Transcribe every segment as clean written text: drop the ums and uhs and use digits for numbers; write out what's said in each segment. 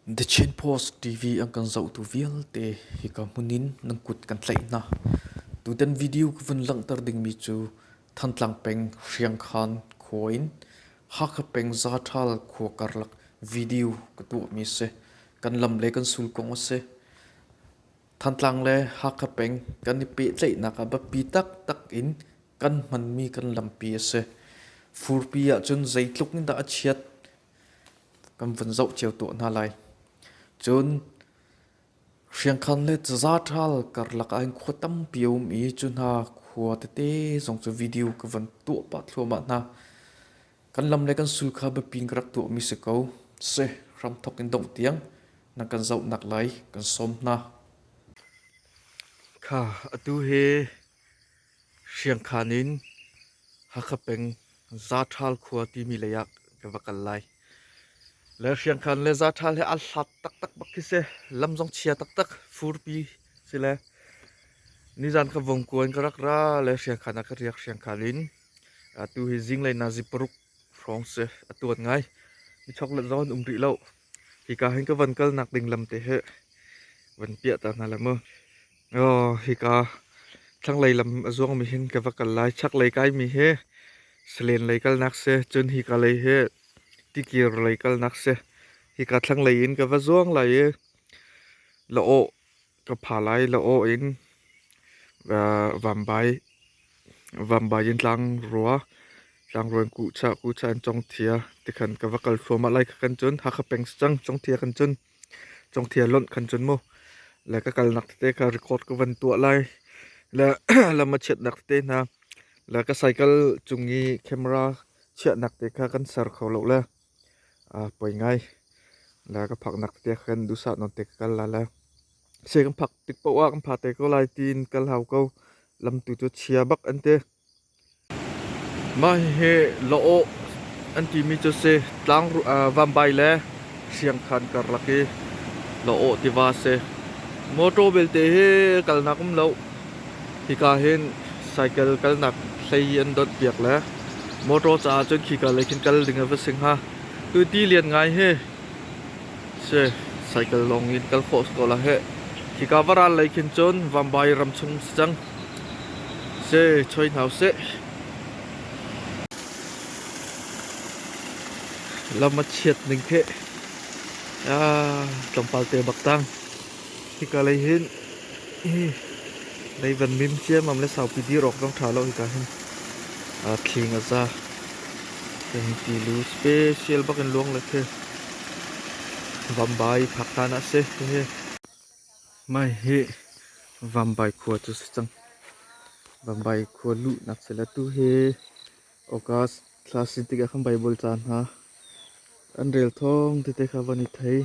The Chin Post TV an kan zohtu vialte hika hmun in nan kut kan tlaih hna. Tutan video ka vun langhter dingmi cu Thantlang peng Hriangkhan khua in Hakha peng Zaṭhal khua karlak video ka tuahmi a si. Kan lam le kan sul kong a si. Thantlang le Hakha peng kan i pehtlaihnak ah biapi taktak in kan hmanmi kan lampi a si. Furpi ahcun zeitluk in dah a chiat kan vun zoh cio tuah hna lai. Cun Hriangkhan le Cazaṭhal karlak ah hin khua tampi a um i cu hna khua tete zong cu video ka van tuah pah thluahmah hna. Kan lam le kan sul kha biapi in ka rak tuahmi si ko. Si, hramthok in dongh tiang nan kan zohnak lai kan sawm hna. Kha atu hi Hriangkhan in Hakha peng Zaṭhal khua timi lei ah ka va kal lai. Le Hriangkhan le Zaṭhal hi aa hlat taktak bak khi si. Lam zong chia taktak, furpi si le nizan ka Vongkua in ka rak ra le Hriangkhan ah ka riak. Hriangkhan in atu hi zinglei nazi paruk hrawng si. A tuan ngai. Michoklet zong an um rih lo. Hika hin ka van kalnak ding lam te hi van piah ta hna la mu. Aw, hika thlanglei lam a zuangmi hin ka va kal lai. Chaklei kaimi hi Salen lei kalnak si. Cun hika lei hi Tikir lei kalnak si. Hika thlanglei in ka va zuang lai i La'awh ka pha lai. La'awh in Vambai Vambai in tlangrua tlangrua in Kuhchah, Kuhchah in Congthia tikhan ka va kal thluahmah lai. Kha kan cun Hakha peng si cang. Congthia kan cun. Congthia lonh khan cun mu le ka kalnak tete kha record ka van tuah lai le lam a chiatnak tete hna le ka cycle cung i camera chiahnak te kha kan ser kho lo le poi ngai le ka phaknak tete kha kan duhsah nawn te ka kal la le se kan phak tik paoh ah kan pha te ko lai tiin kal hau ko lam tu cu chia bak an ti. Mah hihi lawh an timi cu si. Tlang Vambai le Hriangkhan karlak i lawh tiva a si. Motor belte hi kalnak um lo. Hika hin cycle kalnak hlei an donh piak le motor caah cun khika lei khin kal ding a va si hnga. Tu ti lian ngai hi si cycle lawng in kal khawh si ko la heh. Hika varal lei khin cun Vambai ram chung si cang. Se choi hna usih. Lam a chiat ning khi tlawmpal te bak tang. Hika lei hin hi lei van mim ciammam le saupi dir awk zong ṭha lo hika hin thling a za. Hin tilu special bak in luang le khi Vambai phak hlan ah si hihi. Mah hi Vambai khua cu si cang. Vambai khua luhnak si le tu hi August thla si tikah khan Baibal ca hna an rel thawng tete kha van i thei.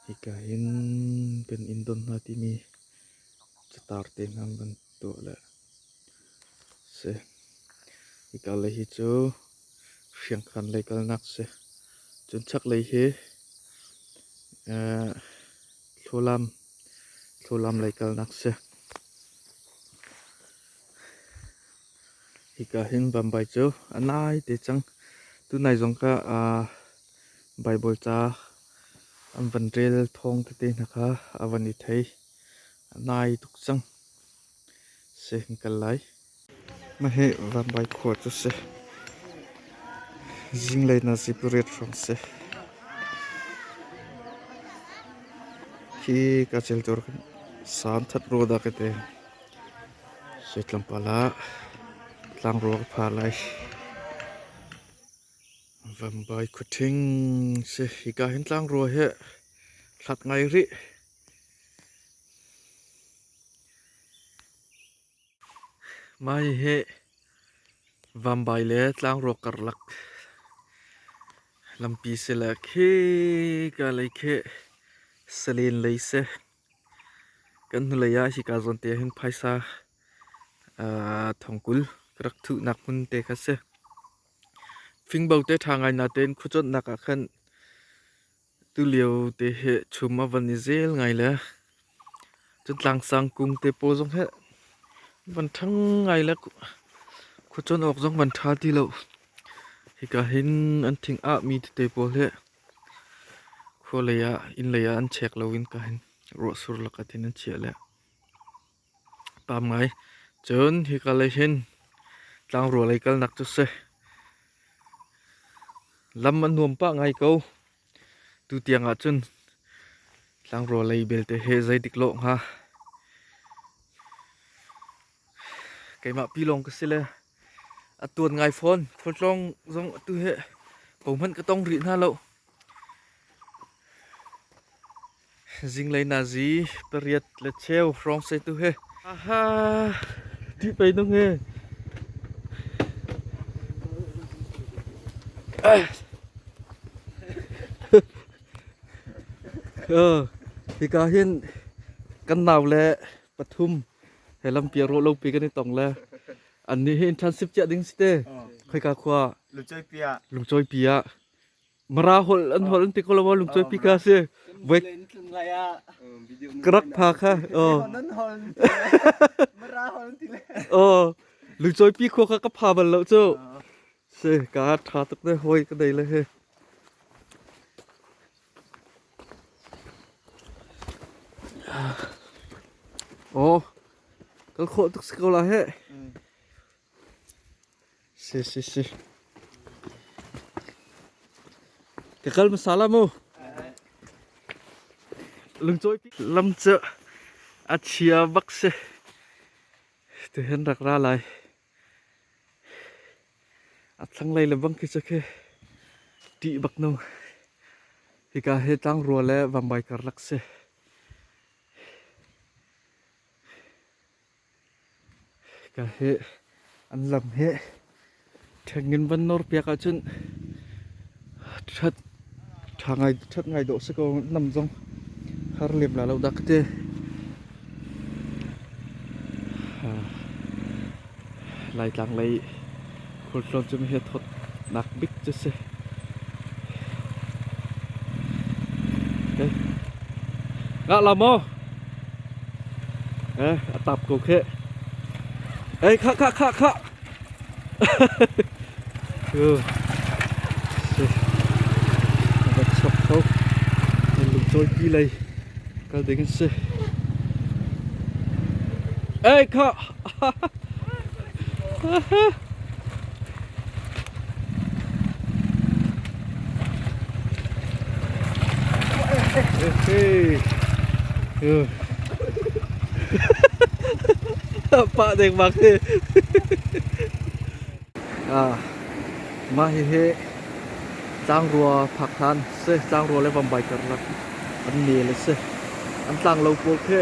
Hika hin kan inn don hna timi catar te hna an van tuah le si. Hika lei hi cu Hriangkhan lei kalnak si. Cun chaklei hi Thlualam, Thlualam lei kalnak si. Hika hin Vambai cu a nai te cang. Tunai zong kha Bible ca an van rel thawng tete hna kha a van i thei. A nai tuk cang. Si kan kal lai. Mahhi Vambai khua cu si. Zinglei nazi pariat hrawng si. Khi ka cel tur san that rua dah ka te. Si tlawmpal ah tlangrua ka pha lai. Vambai khuaṭhing si. Hika hin tlangrua hi hlat ngai rih. Mah hihi Vambai le Tlangruak karlak lampi si le khika lei khi Salen lei si. Kan hnulei ah hika zawn te ah hin phaisa thongkul ka rak thuhnak hmun te kha si. Fingbo te ṭha ngai natein khuaconhnak ah khan Tulio te hi chum a van i zel ngai le cun tlangsang kung te pawl zong hi van ṭhang ngai le khuacuanh awk zong van ṭha ti lo. Hika hin an thing ahmi tete pawl hi. Khua lei ah inn lei ah an chek lo in ka hin ruahsur lakah tin an chiah le pam ngai. Cun hika lei hin tlangrua lei kalnak cu si. Lam a nuam pah ngai ko. Tutiang ah cun tlangrua lei belte he zeidik lawh hnga. Keimah pi lawng ka si le a tuan ngai fawn. Khualtlawng zong atu hi ko hmanh ka tong rih hna lo. Zinglei nazi pariat le cheu hrawng se tu hi. Aha, ti pei nung he. Hika hin kan nau le pathum he lampi a rawh lopi kan i tong le annih hi internship ciah ding si te. Khoika khua? Lungcawipi ah. Lungcawipi ah. Mara holh an holh an ti ko lo maw lungcawipi kha si. Voi ka rak pha kha. Oh. Oh. Lungcawipi khua kha ka pha bal lo cu. Si ka tha tuk ne hoi ka dei le he. Aw, kal khawh tuk si ko la heh. Si si si. Ka kal hmasa la mu. Lungcawi lam cu a chia bak si. Tuhin rak ra lai. A thlanglei le bang khi cu khi ṭih bak nu. Hika hi tlangrua le vambai karlak si. Hika hi an lam hi ṭheng in van nawr piak ahcun ṭhat ṭha ngai ṭhat ngai dawh si ko nam zong har lem la lo dah ka ti. Laitlang lei khualtlawn cu hi thawtnak bik cu si. Ngah la maw? Eh, a tap ko kheh. Ei, khah, khah, khah, khah. Si. Va chok kho. Lungcawipi lei kal ding si. Ei, khah. Pah deng bak hi. Ah, mah hihi tlangrua phak hlan si. Tlangrua le vambai karlak an nel a si. An tlanglo pawl khi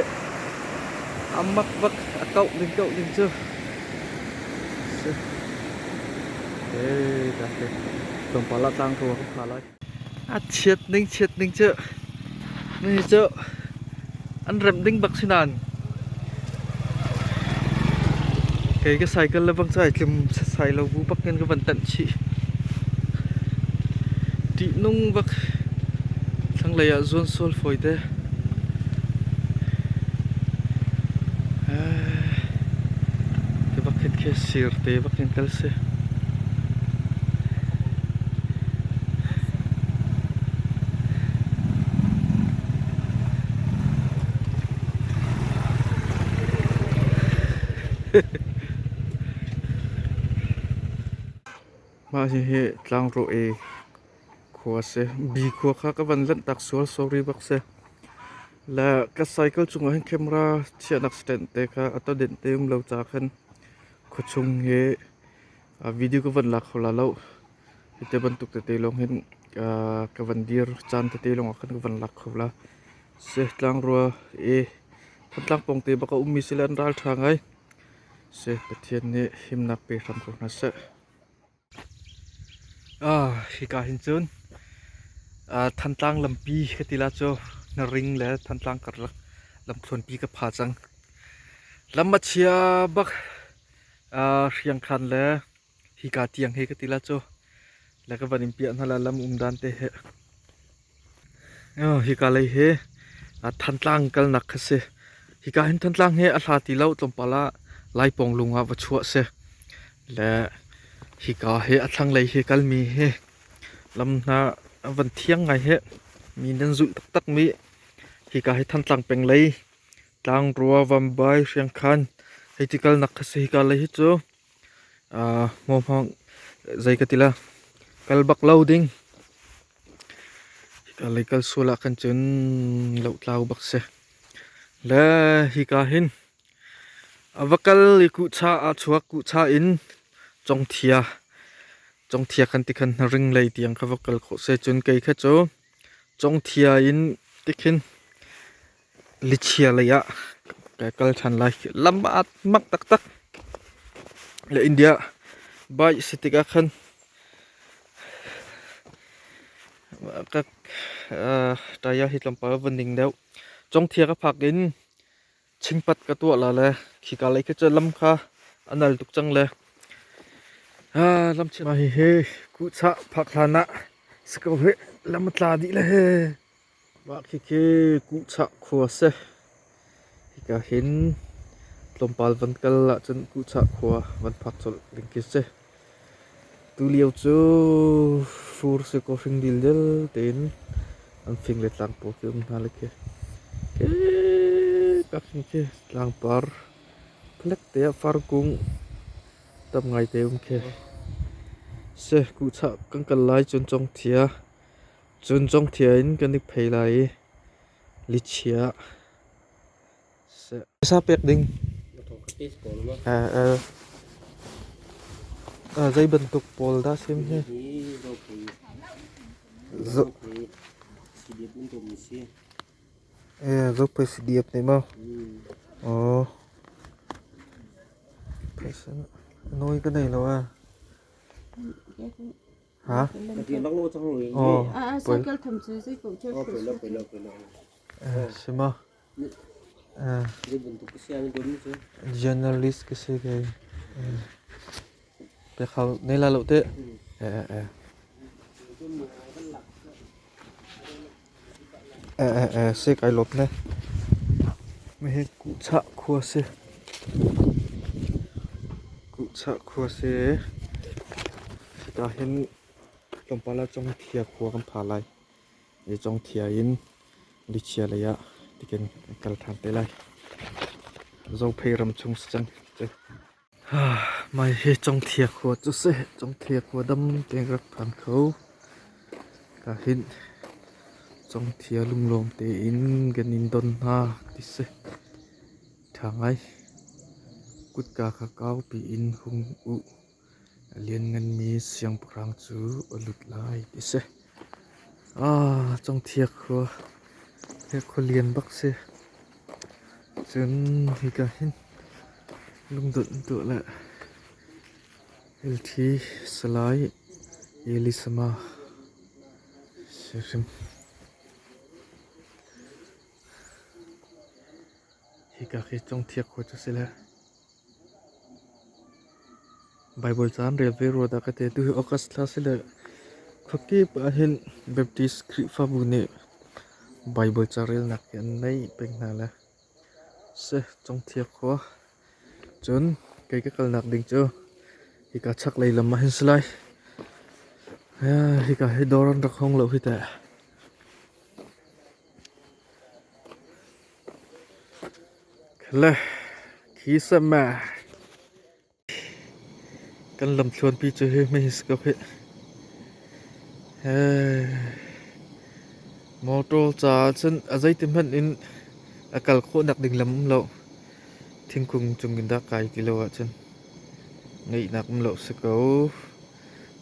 a mak bak a kauh ding kauh ding cu. Si. Eh, dah te. Tlawmpal ah tlangrua kan pha lai. A chiat ning chiat ning cu ni cu an remh ding bak si nain kei ka cycle le bang cu ai tlim setsai lo bu bak in ka van tanh chih. Ṭihnung bak thlanglei ah zuan sual fawi te. Ti bak khin khi sir te bak in kal si. Mah hihi tlangrawh i khua a si. Bi khua kha ka van lanh tak sual sorry bak si. Le ka cycle cungah hin camera chiahnak stand te kha a tawdenh te um lo ca khan khuachung hi video ka van la kho la lo. Hite bantuk tete lawng hin ka van dir caan tete lawng ah khan ka van lak kho la. Si tlangrua i Thantlang pawng te bak a ummi si le an ral ṭha ngai. Si Pathian nih himnak pe hram ko hna seh. Hika hin cun Thantlang lampi ka ti la cu Hnaring le Thantlang karlak lamthluanpi ka pha cang. Lam a chia bak Hriangkhan le hika tiang hi ka ti la cu le ka van in piah hna la lam um dan te hi. Hika lei hi Thantlang kalnak kha si. Hika hin Thantlang hi a hla ti lo tlawmpal ah Laipawng lung ah va chuah si. Le hika hi a thlanglei hi kalmi hi lam hna a van thiang ngai hi. Mi nan zulh taktakmi hika hi Thantlang peng lei Tlangrua Vambai Hriangkhan hei ti kalnak kha si. Hika lei hi cu hmuamhmang zei ka ti la kal bak lo ding. Hika lei kal sual ah khan cun lohtlau bak si. Le hika hin a va kal i kuhcha ah chuak kuhcha in Congthia Congthia kan ti khan hnaring lei tiang kha va kal khawh se cun kei kha cu Congthia in tikhin lichia lei ah ka kal ṭhan lai. Lam a mak taktak. Le India bike si tikah khan ka taya hi tlawmpal van ning deuh. Congthia ka phak in chingpat ka tuah la le khika lei khi cu lam kha a nal tuk cang le lam chim hi hi kuhchah phak hlan ah si ko hi lam a tla dih le he. Mah khikhi kuhchah khua a si. Hika hin tlawmpal van kal ahcun kuhchah khua van phak colh ding khi si. Tulio cu fur si kaw hring dildel tein an fing le tlang pawl khi um hna le khi. Ka khi khi tlangpar phalek te ah farkung tam ngai te um khi. Si kuhchah kan kal lai cun congthia. Cun congthia in kan i phei lai i lichia Sa pek ding. Zei bantuk pawl dah sim hi? Zophei CDF nih maw? Aw. Nawi ka nei lo ah. Ha? Aw. Si maw? Journalist ka si kei. Pek hau nei la lo teh. Si kai lawm ne. Hihi Kuhchah khua si. Kuhchah khua si. Hika hin tlawmpal ah Congthia khua kan pha lai. I Congthia in Lichia lei ah tikin kan kal ṭhan te lai. Zophei ram chung si cang. Mai hi Congthia khua cu si. Congthia khua dam tein rak phan kho. Ka hin Congthia lunglawm tein kan in don hna ti si. Ṭha ngai. Kutka kha kau piin hung u. A liannganmi siangpahrang cu a lut lai ti si. Congthia khua hi khua lian bak si. Cun hika hin lungdonh an tuah le LT Salai Elisama si hrim. Hika khi Congthia khua cu si le Baibal ca an rel ve rua dah ka ti. Tuhi August thla si le khuakip ahhin Baptist Khrihfabu nih Baibal ca relnak hi an neih peng hna le si Congthia khua. Cun kei ka kalnak ding cu hika chaklei lam ah hin si lai. Hika hi dawr an rak hong lo hi teh. Le khi sama kan lamthluanpi cu hi hmei si ko hih. Motor caah cun a zeiti hmanh in a kal khawhnak ding lam um lo. Thingkung cung in dah kai ti lo ahcun ngeihnak um lo si ko.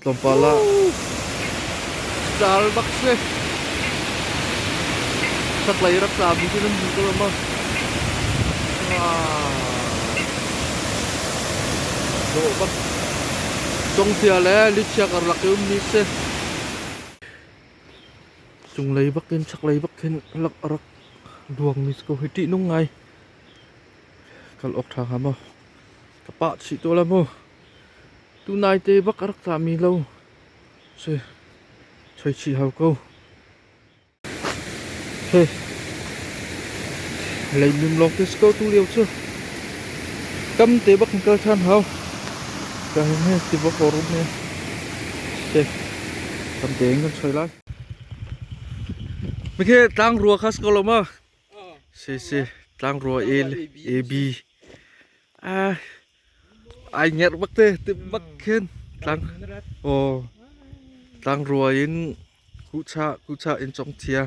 Tlawmpal ah cal bak si. Chaklei rak tlami cu nan hmu ko lo maw? Dawh bak. Congthia le lichia karlak i ummi si. Cunglei bakin chaklei bak khin lak a rak luangmi si ko hi ṭihnung ngai. Kal awk ṭha hnga maw? Ka pah chih tuah la mu. Tunai te bak a rak tlami lo si choi chih hau ko. He leimim lawng te si ko tu lio cu. Kam te bak in kal ṭhan hau. Ka hin he tiva hawr um he. Si kam te in kan choi lai. Mikhe tlangrua kha si ko lo ma? Si si tlangrua A A B. Ah ai ngerh bak te ti bak khin tlang aw tlangrua in kuhcha kuhcha in cong thia.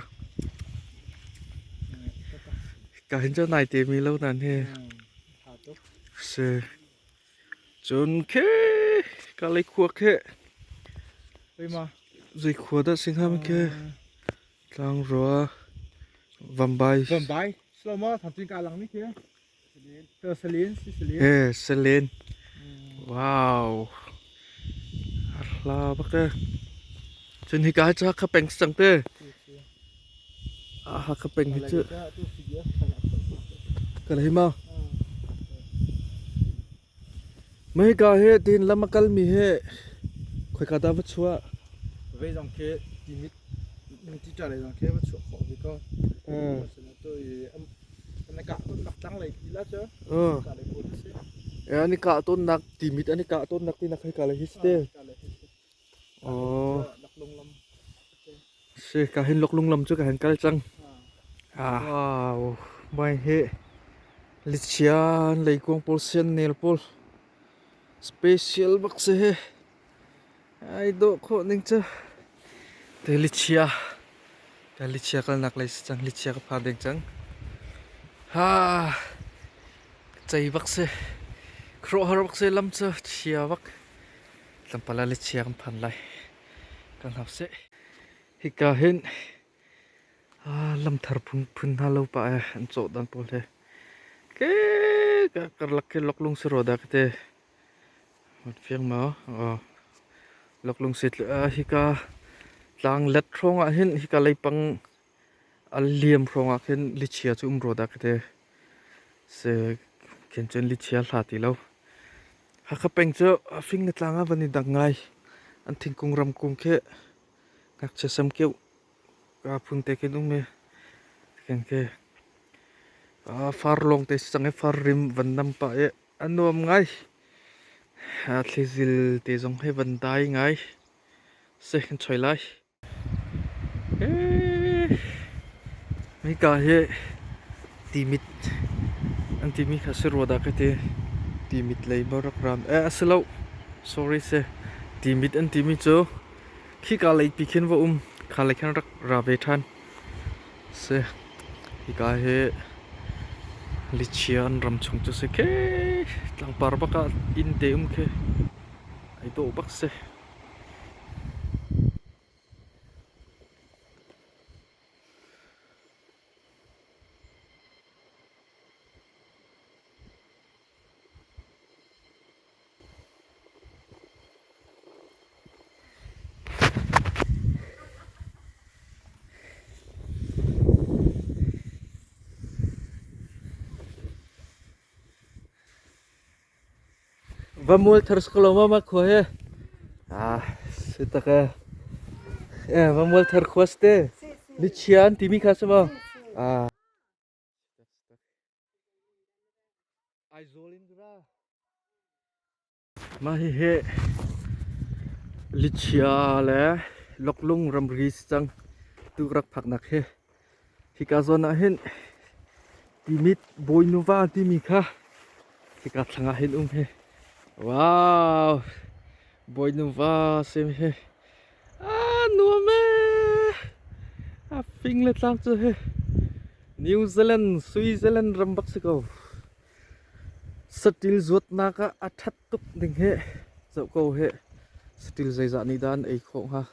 Ka hin cu nai te mi lo nan hi. Si. Cun khi ka lei khua khi zei khua dah si hnga khi tlangrua Vambai. Vambai. Slow thangcin ka lang ni khi. Selen si Selen. Eh Selen. Wow. Hla bak e. Cun hi ka cha kha peng sang te. Ah kha peng hi chu. Ka lei ma. Mei ka he tin lam a kal mi he khoika dah va chuah? Vei zong khi timit ti ṭa lei zong khi va chuah khawh ve ko. To i an kah ton nak tlang lei ti la cu. Ka lei pawl si. An i kah ton nak timit an i kah ton nak ti nak hei ka lei hi si te. Oh. Si ka hin loklung lam cu ka hin kal cang. Ah. Wow. Mai he lichian leikuang pawl sian nel pawl special bak si he. Ai dawh khawh ning cu. Te lichia. Ka lichia kalnak lei si cang. Lichia ka phan ding cang. Ha. Cei bak si. Khuaruahhar bak si lam cu chia bak. Tlawmpal ah lichia kan phan lai. Kan hau seh. Hika hin lamthar phun hna lo pah eh an cawh dan pawl he. Ke ka karlak khi loklung si rua dah ka ti. Fiang maw? Aw. Loklung si hika tlang let hrawng ah hin hika leipang a liam hrawng ah khin lichia cu um rua dah ka ti. Se khin cun lichia hla ti lo. Hakha peng cu a fing le tlang ah van i dang ngai. An thingkung ramkung khi ngakchia samkeuh ka phun te khin um i khin khi far lawng te si cang i far rim van nam pah i a nuam ngai. Thlizil te zong hi van dai ngai. Si kan choi lai. Hika hi timit an timi kha si rua dah ka ti. Timit lei maw rak ram. Eh a si lo. Sorry si. Timit an timi cu khika lei pi khin va um. Kha lei khan rak ra ve ṭhan. Si. Hika hi lichia an ram chung cu si khi. Tlangpar bak ah inn te um khi. Ai dawh bak si. Va mual thar si ko lo maw mah khua hi? Ah, si tak e. Eh, va mual thar khua si te. Lichia an timi kha si maw? Ah. Aizawl in ra. Mah hihi lichia le loklung ramri si cang. Tu rak phaknak hi. Hika zawn ah hin Timit Bawinuva timi kha hika thlang ah hin um hi. Wow! Bawinuva sim hi. Ah, nuam ee! A fing le tlang cu hi. New Zealand, Switzerland ram bak si ko. Saṭil zuatnak ah a ṭhat tuk ding hi zoh ko hi. Saṭil zeizah nih dah an ei khawh hnga?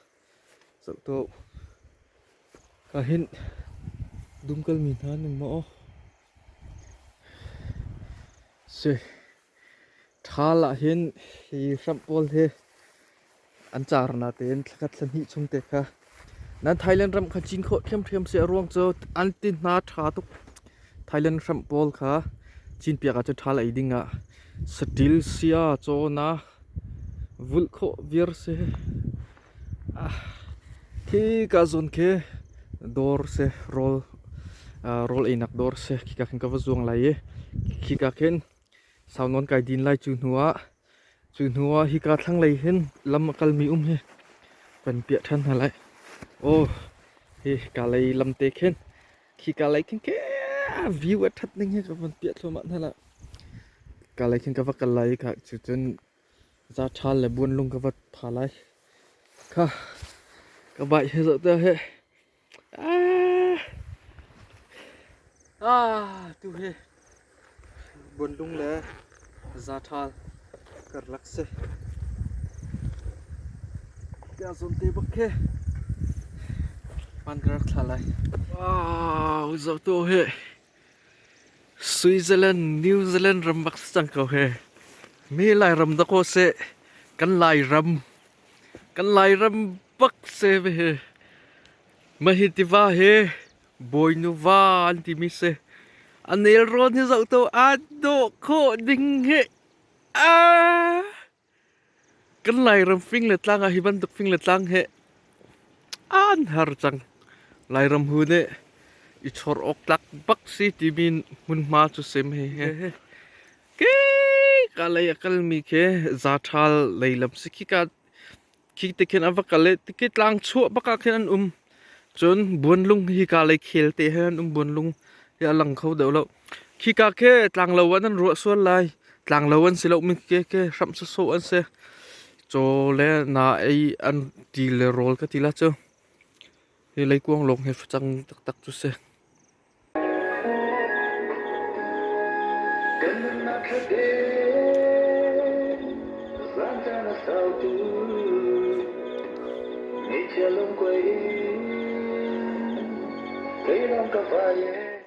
Zoh tuah. Ka hin dum kalmi hna nan maw? Si. Ṭhal ah hin hi hramh pawl hi an car natein thlakhat thlahnih chung te kha nan Thailand ram kha cin khawh ṭhiamṭhiam si a ruang cu an ti hna ṭha tuk. Thailand hramh pawl kha cinpiak ahcun ṭhal ei ding ah saṭil sia caw na vulh khawh viar si. Khi ka zawn khi dawr si rawl rawl einak dawr si khika khin ka va zuang lai i khika khin sau nawn kai din lai cu hnu ah Cu hnu ah hika thlanglei hin lam a kalmi um hi kan piah ṭhan hna lai. Aw, Hi ka lei lam te khin khi ka lei khin ke view a that ning hi ka van piah thluahmah hna la. Ka lei khin ka va kal lai kha cu cun za ṭhal le buanlung ka va pha lai. Kha ka bai he zoh te he. Ah ah tu he buanlung le za ṭhal karlak si. Ka zawn te bak khi hman ka rak thla lai. Wow, zoh tu he Switzerland, New Zealand ram bak si cang ko he. Mi Lairam dakaw seh kan Lairam kan Lairam bak se ve he. Mahi tiva he Bawinu va an timi si. A nelrawn hi zoh to aa dawh khawh ding hi. Ah! Kan Lairam fing le tlang ah hi bantuk fing le tlang hi an har cang. Lairam hu nih i chor awk tlak bak si timi hmunhma cu sim hi he. Ke ka lei a kalmi khi zaṭhal lei lam si khi ka khi te khin a va kal i khi tlang chuah bak ah khin an um. Cun buanlung hi ka lei khel te he an um buanlung hi a lang kho deuh lo. Khika khi tlanglo ah nan ruah sual lai. Tlanglo an si lo mi ke ke hramh sawsawh an si. Caw le na ei an ti le rawl ka ti la cu. Hi leikuang lawng hi facang taktak cu si. Kan nunnak thlate zan caan a sau tu Ngeichia lungkuai in teilam ka vai e.